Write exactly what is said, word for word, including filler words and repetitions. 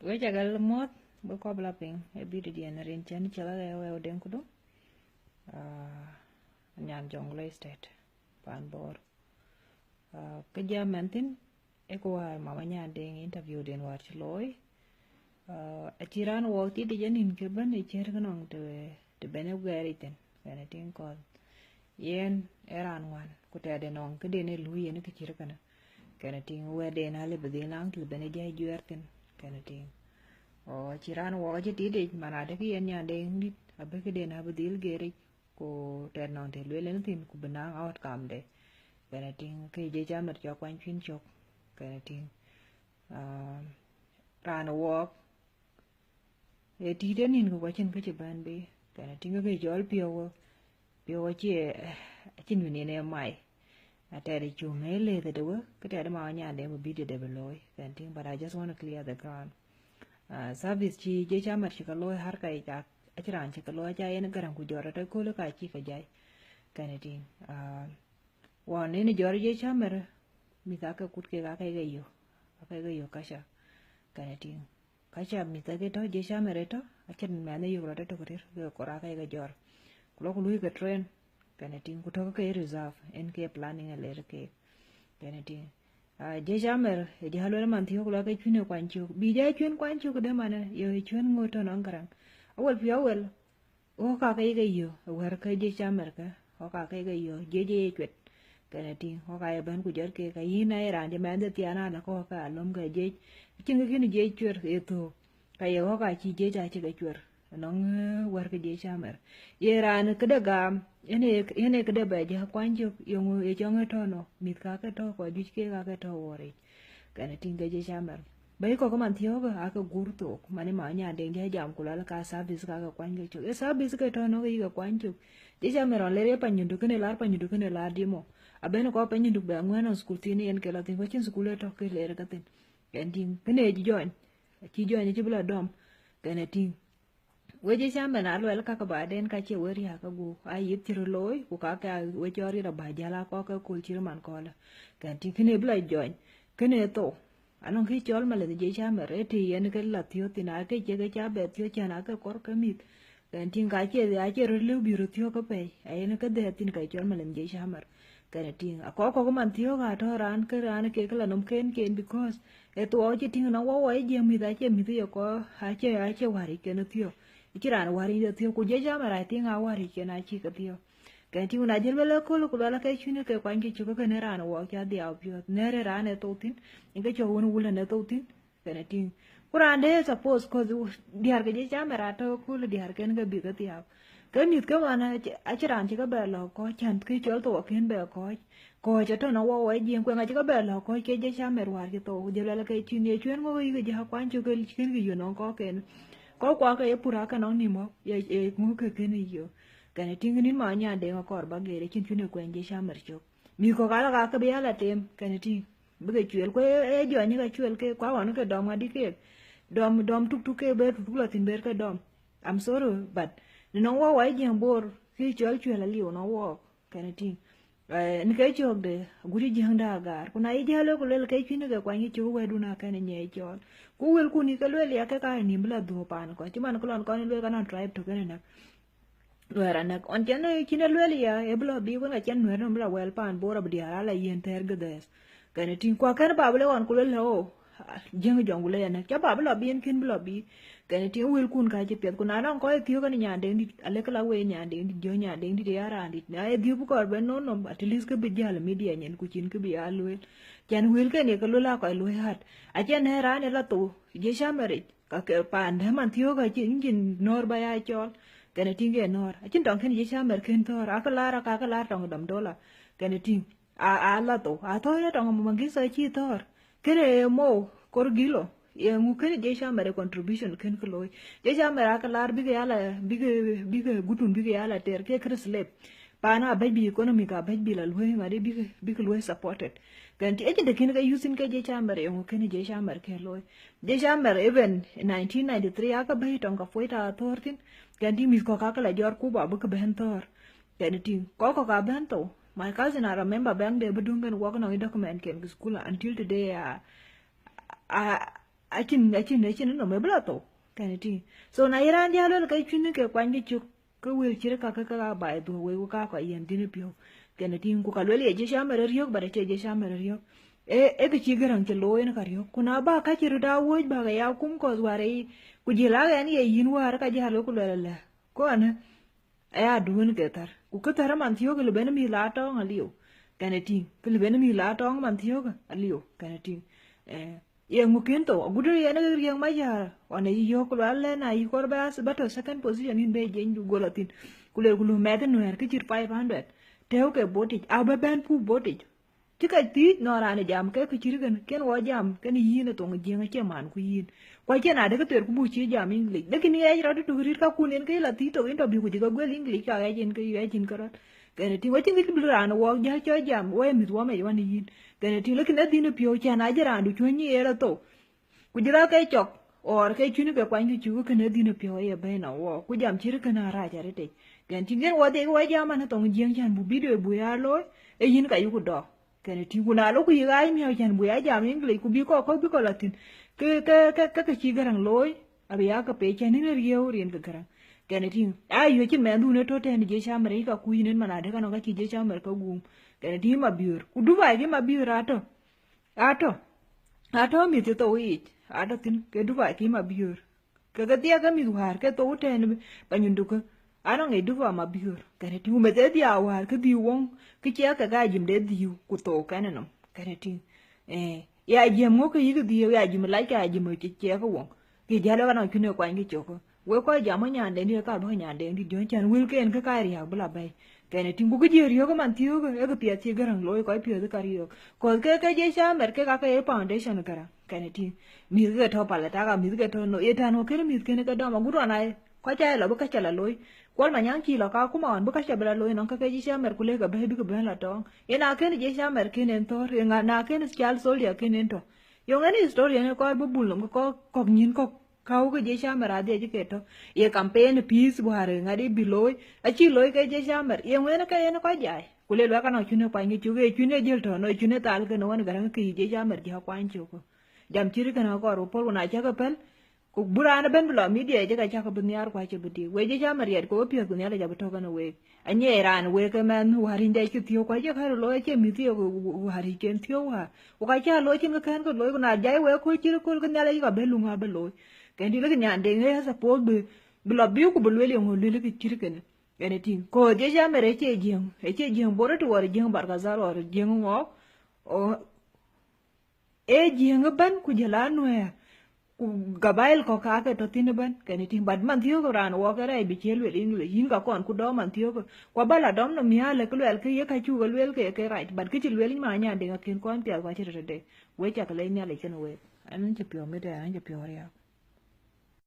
Wek aca ke muɔ̈th, wek kɔc bï la piŋ ë video diɛn rin cän cï la ɣɛɛu ɣɛɛu den kudu. Ah, nyan Jonglei State, pan Bor. Ah, kë jam mɛn thïn, ë kë wäär Mama Nyan Deŋ interview den wäär cï looi. Ah, acï raan wɔɔk tiit ë jɛ nïn kë bɛ̈n ë ciɛ̈t kë nɔŋ të, të bɛ̈n ë guɛɛric thïn, kɛn ë tïŋ kɔn. Yen ë raan ŋuan, ku tɛ̈dë nɔŋ këden ë luui yen kë cït kënë. Kɛn ë tïŋ wɛ̈tden alë bï dhil naŋ të bɛ̈n ë jai juɛɛr thïn, kɛn ë tïŋ. Ɣɔn acï raan wɔɔk acï tiit yic, man adë kë yen Nyan Deŋ dït, abï këden abï dhil geeric, ku tɛ̈t nɔŋ të lueel en thïn, ku bï naŋ outcome de. Kɛn ë tïŋ, kë jec amɛt cɔk kuany cuïn cök, kɛn ë tïŋ. Ah, raan wɔɔk, ë tiit ë nïn, ku acïn kë cï bɛ̈n bï, kɛn ë tïŋ kë cɔl piɔ̈u, piɔ̈u acie, acïn wën yen ë mai. Atɛ̈dë cuŋ ë lëth ëdë wë, kë tɛ̈dë Mama Nyan Deŋ bï video de bï looi, kɛn ë tïŋ, but I just want to clear the ground. Ah, service cï jec amɛt cï ke looi harka yic, acï raan cï ke looi, aca yen Garaŋ ku jɔt rɔt ëköölë ka cï ke jai, kɛn ë tïŋ. Ah, ɣɔn yen jɔt jec amɛt, mïth aake kut kek aake ke yök, aake ke yök kaca, kɛn ë tïŋ. Kaca mïth aake tɔ̈ jec amɛt ë tɔ̈, acïn mɛnh ë yök rɔt ëtök rïr, ke kɔɔr aake ke jɔt. Ku lɔ ku luui ke train, kɛn ë tïŋ, ku tɔ̈ ke reserve, en ke planning ë ler keek, kɛn ë tïŋ. Ah, jec amɛt, ë jɔ lueel man thiɔ̈k, ku lɔ ke cuïn ë kuany cök. Bï jɔ cuïn kuany cök de man, ye cuïn ŋö tɔ̈ nɔŋ Garaŋ? Awel piɔ̈u awel, ɣɔ̈k aake ke yök, ë wɛ̈r ke jec amɛt kë, ɣɔ̈k aake ke yök, jec ë ye cuet, kɛn ë tïŋ, ɣɔ̈k aye bɛ̈n ku jɔt keek, ka yïn aye raan cï mɛnhde thiaan alä ke ɣɔ̈k ke alöm ke jec, acïn kë kën jec cuer ë thök, ka ye ɣɔ̈k acï jec acï ke cuer, nɔŋ, eh, wɛ̈r ke jec amɛt. Ye raan këde gam, yen ee, yen ee këde bɛ jɔ kuany cök, yeŋö ye cɔŋ ë tɔ̈ nɔ, mïth ka ke tɔ̈, kɔc juëc keek aake tɔ̈ wuɔɔr yic, kɛn ë tïŋ ke jec amɛt. Bɛ̈i kɔ̈k man thiɔ̈k aake gur thok, man ë Mama Nyan Deŋ jɔ jam ku lueel ka service ka ke kuany ke cök. Ë service ke tɔ̈ nɔ ke yï ke kuany cök. Jec amɛt ɣɔn ler ye Panyindu kënë lar, Panyindu kënë lar dï mɔ. Abɛ̈n kɔc Panyindu bɛ ŋuɛ̈n nɔŋ school thiin yen ke la thïn, ku acïn school ë tɔ̈ ke ler ke thïn. Kɛn tïŋ, kënë ë jɔny, acï jɔny acï bï la dɔm, kɛn ë tïŋ. Wek jec amɛt na luɛl kakë baden ka cie wek riääk ke gup, aa yith cï röt looi, ku kakë aa wek cɔl riɛt abä jäl aa kɔ̈k ke kööl cït man köölë. Kɛn tïŋ kënë bï la jɔny, kënë thou. Anɔŋ kë cɔl malɛth jec amɛt, ë të yen ke la thiɔ̈k thïn, aa ke cie ke ca bɛ thiɔ̈k cän aa ke kɔɔr ke mïth. Kɛn tïŋ ka cie, acie röt lëu bï röt thiɔ̈k ke pɛ̈i, ayen ke dhɛɛr thïn ka cɔl malɛth jec amɛt. Kɛn tïŋ, akɔ̈k kɔ̈k man thiɔ̈k atɔ̈ raan ke raan ke ke la nɔm ken ken, because ë thuɔɔu cï tïŋ nɔŋ wɔ wɔ ë jiëŋ mïth acie mïth ye kɔɔr, acie, acie wäric ken thiɔ̈k. Cï raan wäric de thiɔ̈k, ku jec amɛt, I think, aa wäric ken acï ke thiɔ̈k. Kɛn tïŋ, na jël wël ëkööl ku luɛl ke cuïn ke kuany ke cök, kënë raan wɔ ca dhiau piɔ̈ɔ̈th. Nɛ̈r ë raan ë thou thïn, yen ke cɔk wën wul ënë thou thïn, kɛn tïŋ. Ku raan de suppose, 'cause diäär ke jec amɛt atɔ̈ ëkööl, diäär ken ke bï ke thiau. Ke mïth ke wan acï, acï raan cï ke bɛ lɔ kɔ̈ɔ̈c, cän kë cɔl thou akën bɛ kɔ̈ɔ̈c. Kɔ̈ɔ̈c atɔ̈ nɔŋ wɔ wɔ ë jiëŋ, ku eeŋa cï ke bɛ lɔ kɔ̈ɔ̈c ke jec amɛt wäär cï thou, ku jël luɛl ke cuïn ye cuën ŋö ke yï ke jɔ kuany cök ke kën ke yök nɔŋ kɔ̈k ken. Kɔ̈k kuak ke ye pur aake nɔŋ nïm ɣɔ̈k, ye, ye ŋö ke kën yök. Kɛn tïŋ, nïn Mama Nyan Deŋ akɔɔr ba geer, acïn cuïn ë kuɛny jec amɛt cök. Mïth kɔ̈k alɔ ka ke bï ya la tem, kɛn tïŋ. Bï ke cuël, ku ë, ë jɔny ke cuël ke, ku aɣɔn ke dɔm ŋadï keek. Dɔm, dɔm tuktuk ke ber tuktuk la thïn ber ke dɔm. I'm sorry, but në nɔŋ wɔ wɔ ë jiëŋ Bor, kë cɔl cuël aliu nɔŋ wɔɔk, kɛn tïŋ. Eh, në ke cökde, agut jiëŋda agaar. Ku na yï jäl ku luel ke cuïn ke kuany cök, wɛ̈tdun akɛn nyiɛɛi cɔɔl. Ku wëlkun yï ke lueel ya ke ka nïm bï la dhuɔ̈k paan kɔc. Cï man ke lɔn kɔn lueel ka nɔŋ tribe tök ënë näk. Nuɛɛr anäk. Ɣɔn cïn, cïn e lueel ya, e bï lɔ bï wën ka cïn Nuɛɛr nɔm bï la wɛl paan Bor abï diäär ala yen thɛɛr ke dhɛɛth. Kɛn tïŋ, ku akɛn ba bï le ɣɔn ku luel ɣo, jiëŋ jɔŋ ku le anäk. Ca ba bï lɔ bï yen kën bï lɔ bï. Kɛn tïŋ, wëlkun ka cï piɛth. Ku na nɔŋ kɔc e thiɔ̈k kɛn Nyan Deŋ dït, alek la wei Nyan Deŋ dït, jɔ Nyan Deŋ dït ya raan dït. Na e dhiëp kɔɔr bɛ nɔn nɔm, at least ke bï jäl media nyin ku cïn ke bï ya lueel. Cän wëlkɛn ye ke luel a kɔc luɔi hat. Acïn e raan e la thou, jec amɛt yic. Ka ke paan dɛ̈ man thiɔ̈k acï, nyin nɔ̈ɔ̈r ba ya cɔɔl, kɛn tïŋ ke nɔ̈ɔ̈r. Acïn tɔŋ kën jec amɛt kën thɔ̈ɔ̈r, akë laar, aka ke laar tɔŋ dɔm dola, kɛn tïŋ. A, a la thou, a thɔ̈ɔ̈r tɔŋ Mama Gisa acï thɔ̈ɔ̈r. Kënë e mou, kor gilo, ye ŋu kënë jec amɛt e contribution kën ke looi. Jec amɛt akë laar bï ke ya la, bï ke, bï ke gutun bï ke ya la ter, ke kërë slave. Paan abɛ̈c bï economy ka abɛ̈c bï la luɔi ŋadï bï ke, bï ke luɔi supported. Kɛn tïŋ, ecïn të kën ke yuth thïn ke jec amɛt, ye ŋu kënë jec amɛt ke looi. Jec amɛt, even nineteen ninety-three, aka bɛ̈i tɔŋ ka puɔc ta athöör thïn, kɛn tïŋ mïth kɔ̈k aka la jɔt Cuba bï ke bɛ̈n thɔ̈ɔ̈r. Kɛn tïŋ, kɔc kɔ̈k aa bɛ̈n thou. My cousin, I remember bɛ̈ŋ de bï döŋ kɛn wɔk nɔŋ document kɛn ke school until today, a, a, acïn acïn acïn nɔm ë bï la thou, kɛn tïŋ. So na ye raan diäk luel ke cuïn ke kuany ke cök, ke wël cït ka ke ka baai dhuɔ̈k wei, ku ka kɔc yiɛ̈n dhïn piɔ̈u, kɛn tïŋ. Ku ka luel ye Jesh Amer riɔ̈k, but acie Jesh Amer riɔ̈k. E e kë cï Garaŋ cï looi en ka riɔ̈k. Ku na ba ka cï röt a wööc ba ke ya kum kɔ̈th wäär ë yic, ku jël a ɣɛn ye yïn wäär ka jal ku luel alɛ, kɔn aya duön ke thär. Ku kë thär man thiɔ̈k lë ben mïth la tɔŋ aliu, kɛn tïŋ. Kë lë ben mïth la tɔŋ man thiɔ̈k aliu, kɛn tïŋ. Eh, ye ŋö kën thou? Agut ë yen ë riëŋ Macar ɣɔn ë yï yök ku lual lɛ̈n a yï kɔr bɛ as bä tɔ second position yïn bɛ jeny du gol athïn. Ku le ku lu mɛth nuɛɛr kë cït five hundred, tëu ke botic, a bɛ bɛn puk botic. Cï ka thiëc nɔn raan ë jam ke kë cït kën, kën wɔ jam kën yïn ë thoŋ Jiëŋ acie man ku yïn. Ku acie na de kë thɛɛr ku buk cï jam English. Lakin ɣɛc rɔt tuk rït ka kun en ke la thiëc thok interview ku cï ka guel English ka ɣɛc en ke ɣɛc en ke rɔt. Kɛn tïŋ, wacïn kë bï raan wɔ jäl cɔ jam, wɔ ye mïth wɔ mec wan yïn. Kɛn tïŋ, lakin adhïn piɔ̈u cän acï raandu cuɔ̈ny ë rɔt thou. Ku jël ake cɔk, or ke cuïn ke kuany ke cuk kën adhïn piɔ̈u ye bɛ̈i nɔm wɔ. Ku jam cït kën arac arëtic. Kɛn tïŋ, kën wɔ dhie wɔ jam an thoŋ Jiëŋ cän bu video bu ya looi, e yïn ka yuku dɔk. Kɛn tïŋ, ku na lɔ ku yïk aa miɔ̈u cän bu ya jam English, ku bï kɔk kɔ̈k bï kɔk la thïn. Ke ke ke ke ke cï Garaŋ looi, abï ya ke pei cän yïn riëëu rin ke Garaŋ. Kɛn tïŋ, a yï cïn mɛnhdun ë tɔ̈ tɛ̈n Jesh Amer, yï ka kuc yïn en man adë ka nɔŋ ka cï Jesh Amer ke guum. Kɛn tïŋ, Mabiöör, ku Dubai kï Mabiöör atɔ̈. Atɔ̈, atɔ̈ mïth cï thou yiic, atɔ̈ thïn ke Dubai kï Mabiöör. Ke ke thiɛk ke mïth wäär ke thou tɛ̈n bä nyundukä, anɔŋ ŋic Dubai Mabiöör. Kɛn tïŋ, ku meth ë dhiau wäär ke dhïïu woŋ, ke ciɛk ke ka jim de dhïïu ku thou kɛn ë nɔm. Kɛn tïŋ, eh, ya jim ŋö ke yïk dhïïu, ya jim lac ke ya jim cï ciɛk ke woŋ. Kï jäl ë ka nɔŋ cuïn ë kuany ke cök. Wek kɔc jam ë nyandɛŋdït, ka bäk nyandɛŋdït diɔ̈n cän wëlken ke ka riääk bï la bɛ̈i. Kɛn tïŋ, ku kë jiëë riɔ̈k man thiöök, ee kë piɛth cï Garaŋ looi kɔc piɔ̈ɔ̈th ka riɔ̈k. Cause ke ke Jesh Amer ke ka ke ye foundation Garaŋ. Kɛn tïŋ, mïth ke tɔ̈ palataka, mïth ke tɔ̈ no, ye tän wɔ kënë mïth kënë ke dɔm agut ɣɔn ai. Kɔc ca ye lɔ bï ka ca la looi. Kuɔl Manyaŋ cï lɔ ka kuma ɣɔn bï ka ca bï la looi nɔn ke ke Jesh Amer ku lek abɛ̈i bï ke bɛ̈n la tɔŋ. Yen a kënë Jesh Amer kënë en thɔ̈r, yen a na kënë child soldier kënë en tɔ̈. Yöŋ en historian ë kɔɔr bï bul nɔm ke kɔ̈k kɔ̈k nyïn kɔ̈k. Kau ke Jesh Amer adhiac ke tɔ̈. Ye campaign peace wäär ŋadï bï looi. Acï looi ke Jesh Amer. Ye ŋuɛ̈n ke yen kɔc jai. Ku le luɛk anɔŋ cuïn ë kuany ke cök, ye cuïn ë jël tɔ̈, no cuïn ë thal kënë wan Garaŋ ke yï Jesh Amer jɔ kuany cök. Jam cït kënë akɔɔr bï pɔ̈l, ku na cäk ke pɛ̈l, ku bï raan ëbɛ̈n bï lɔ media, jëk acäk bï nhiaar ku acï bï tiit. Wek Jesh Amer riɛt ku we piɔ̈ɔ̈th ku Nhialic abï tɔ̈ kënë week. Anyiɛc raan wek ëmɛn wäär yïn dɛ cï thiöök, ku acie kärë looi, acie mïth thiöök, wäär yic ken thiöök wäär. Ku ka cä looi cïn kë kɛ̈n ke looi, ku na jai wek kööl cït kööl ke Nhialic ka bë luŋ abï looi. Kɛn dï lëk nyan deŋ ë suppose bï, bï lɔ biu ku bï lueel yeŋö lueel kë cït kënë. Kɛn ë tïŋ. Cause Jesh Amer ë cie Jiëŋ, ë cie Jiëŋ Bor ëtï, or Jiëŋ Barkazal, or Jiëŋ ŋɔɔk, o, ee Jiëŋ ëbɛ̈n ku jël a Nuɛɛr. Ku gabail kɔ̈k ka ke tɔ̈ thïn ëbɛ̈n, kɛn ë tïŋ. But man thiöök raan wɔ ke rɛɛc bï cie lueel English, yïn ka kɔn ku dɔm man thiöök. Ku abä la dɔm nɔm nhial, lëk luɛl ke ye ka cuk ke lueel ke ke rac, but kë cï lueel yïn ma nyan deŋ akën kɔn piath ku acï röt tëde. Wek cak lec Nhialic kënë week. An cï piɔ̈u mit, an cï piɔ̈u riääk.